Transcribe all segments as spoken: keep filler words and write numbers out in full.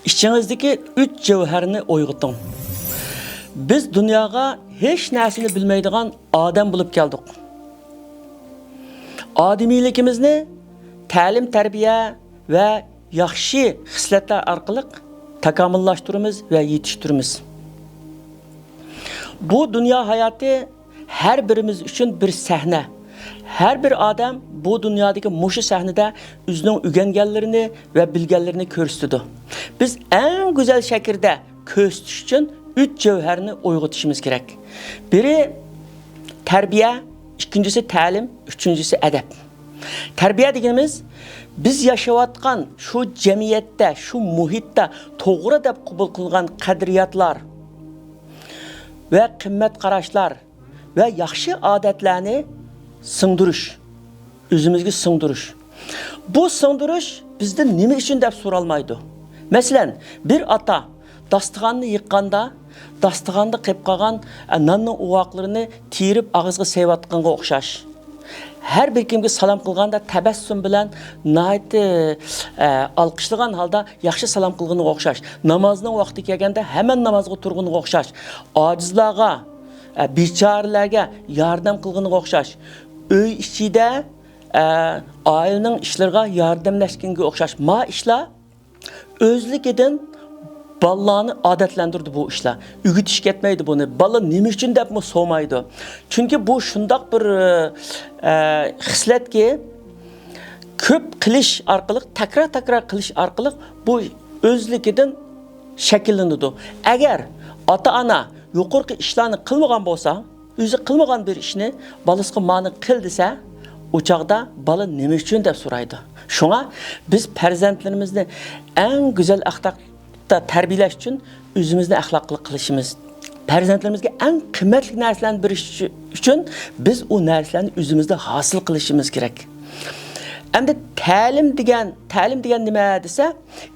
ئىچىڭىزدىكى ئۈچ جەۋھەرنى ئويغىتىڭ. بىز دۇنياغا ھېچ نەرسىنى بىلمەيدىغان ئادەم بولۇپ كەلدۇق. ئادىمىيلىكىمىزنى تەلىم-تەربىيە ۋە ياخشى خىسلەتلەر ئارقىلىق تاكامۇللاشتۇرىمىز ۋە يېتىشتۈرىمىز. بۇ دۇنيا ھاياتى ھەر بىرىمىز ئۈچۈن بىر سەھنە. ھەر بىر ئادەم بۇ دۇنيادىكى مۇشۇ سەھنىدە ئۆزىنىڭ ئۆگەنگەنلىرىنى ۋە بىلگەنلىرىنى كۆرسىتىدۇ. بىز ئەڭ گۈزەل شەكىلدە كۆرسىتىش ئۈچۈن ئۈچ جەۋھەرنى ئويغىتىشىمىز كېرەك. بىرى تەربىيە، ئىككىنچىسى تەلىم، ئۈچىنچىسى ئەدەپ. تەربىيە دېگىنىمىز، بىز ياشاۋاتقان شۇ جەمئىيەتتە، شۇ مۇھىتتا توغرا دەپ قوبۇل قىلغان قەدرىياتلار ۋە قىممەت قاراشلار ۋە ياخشى ئادەتلەرنى سىڭدۈرۈش، ئۆزىمىزگە سىڭدۈرۈش. بۇ سىڭدۈرۈش بىزدىن نېمە ئۈچۈن دەپ سورالمايدۇ. مەسىلەن، بىر ئاتا داستىخاننى يىغقاندا، داستىخاندا قېلىپ قالغان، ئە، ناننىڭ ئوۋاقلىرىنى تېرىپ ئاغزىغا سېلىۋاتقانغا ئوخشاش. ھەر بىر كىمگە سالام قىلغاندا تەبەسسۇم بىلەن ناھايىتى، ئە، ئالقىشلىغان ھالدا ياخشى سالام قىلغىنىغا ئوخشاش. نامازنىڭ ۋاقتى كەلگەندە ھەممە نامازغا تۇرغىنىغا ئوخشاش. ئاجىزلارغا، ئە، بىچارىلەرگە ياردەم قىلغىنىغا ئوخشاش. ئۆي ئىچىدە، ئە، ئائىلىنىڭ ئىشلىرىغا ياردەملەشكەنگە ئوخشاش. ما ئىشلار ئۆزلۈكىدىن بالىلارنى ئادەتلەندۈردى بۇ ئىشلار. ئۆگىتىش كەتمەيدۇ بۇنى. بالا نېمە ئۈچۈن دەپمۇ سورىمايدۇ. چۈنكى بۇ شۇنداق بىر، ئە، خىسلەتكى، كۆپ قىلىش ئارقىلىق، تەكرار-تەكرار قىلىش ئارقىلىق بۇ ئۆزلۈكىدىن شەكىللىنىدۇ. ئەگەر ئاتا-ئانا يۇقىرىقى ئىشلارنى قىلمىغان بولسا، ئۆزى قىلمىغان بىر ئىشنى بالىسىغا مانى قىل دېسە، ئۇ چاغدا بالا نېمە ئۈچۈن دەپ سورايدۇ. شۇڭا بىز پەرزەنتلىرىمىزنى ئەڭ گۈزەل ئەخلاقتا تەربىيەلەش ئۈچۈن ئۆزىمىزنى ئەخلاقلىق قىلىشىمىز، پەرزەنتلىرىمىزگە ئەڭ قىممەتلىك نەرسىلەرنى بېرىش ئۈچۈن بىز ئۇ نەرسىلەرنى ئۆزىمىزدە ھاسىل قىلىشىمىز كېرەك. ئەمدى تەلىم دېگەن، تەلىم دېگەن نېمە دېسە،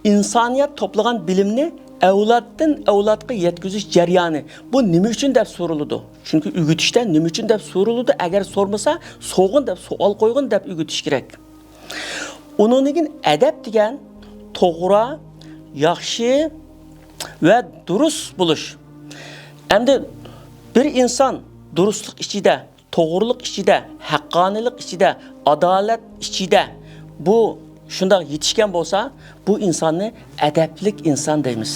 ئىنسانىيەت توپلىغان بىلىمنى ئەۋلادتىن ئەۋلادقا يەتكۈزۈش جەريانى. بۇ نېمە ئۈچۈن دەپ سورىلىدۇ. چۈنكى ئۆگىتىشتە نېمە ئۈچۈن دەپ سورىلىدۇ. ئەگەر سورىمىسا، سورىغىن دەپ، سوئال قويغىن دەپ ئۆگىتىش كېرەك. ئۇنىڭدىن كېيىن ئەدەپ دېگەن توغرا، ياخشى ۋە دۇرۇس بولۇش. ئەمدى بىر ئىنسان دۇرۇسلۇق ئىچىدە، توغرىلىق ئىچىدە، ھەققانىيلىق ئىچىدە، ئادالەت ئىچىدە بۇ شۇنداق يېتىشكەن بولسا، بۇ ئىنساننى ئەدەپلىك ئىنسان دەيمىز.